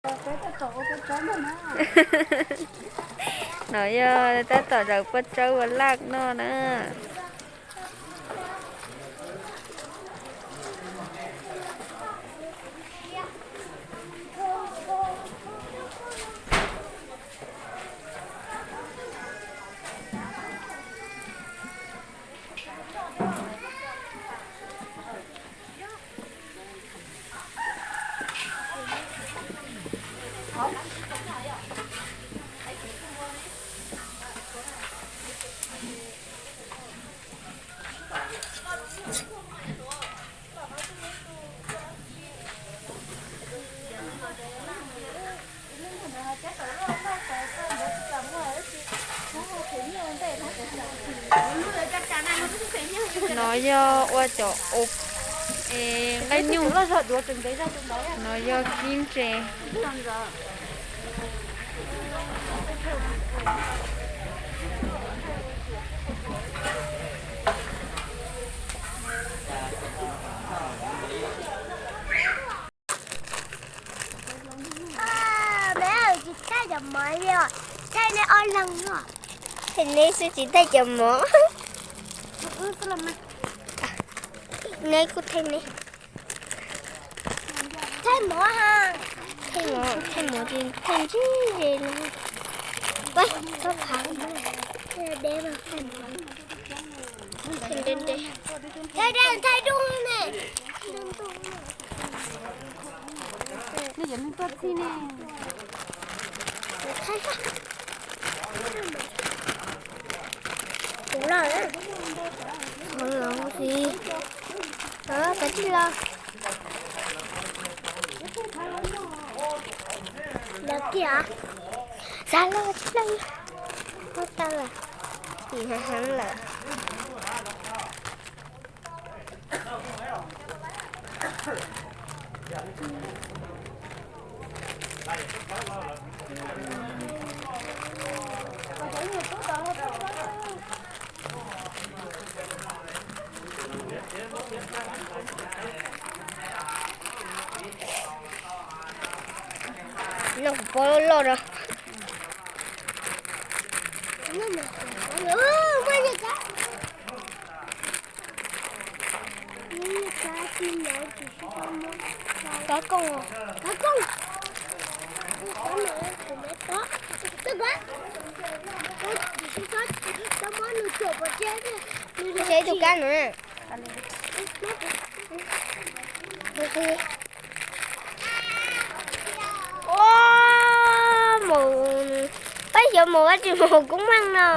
No yog tab tom zaws pob tsawb ua laj noj na. No yog ua cov nqaij nyuj. No yog kib ntses. Tsis thaij cov mov li os, thaij nej ob leeg os. Thaij neb xwb tsis thaij cov mov. Neb kuj thaij neb. Thaij mov ha. Thaij mov, thaij mov tsis thaij ntsib ze li. Thaij dej, thaij dub ne. Kuv los, kuv los si, kav tsij los. Los kiag, xav los tsis los, muab tau lawm, chim heev heev lawm. Noj kuv pob loj loj no. Kab kooj, kab kooj. Ib tug kab no. Ua, mus, pab xyov mus ua tsis mus koob meej no.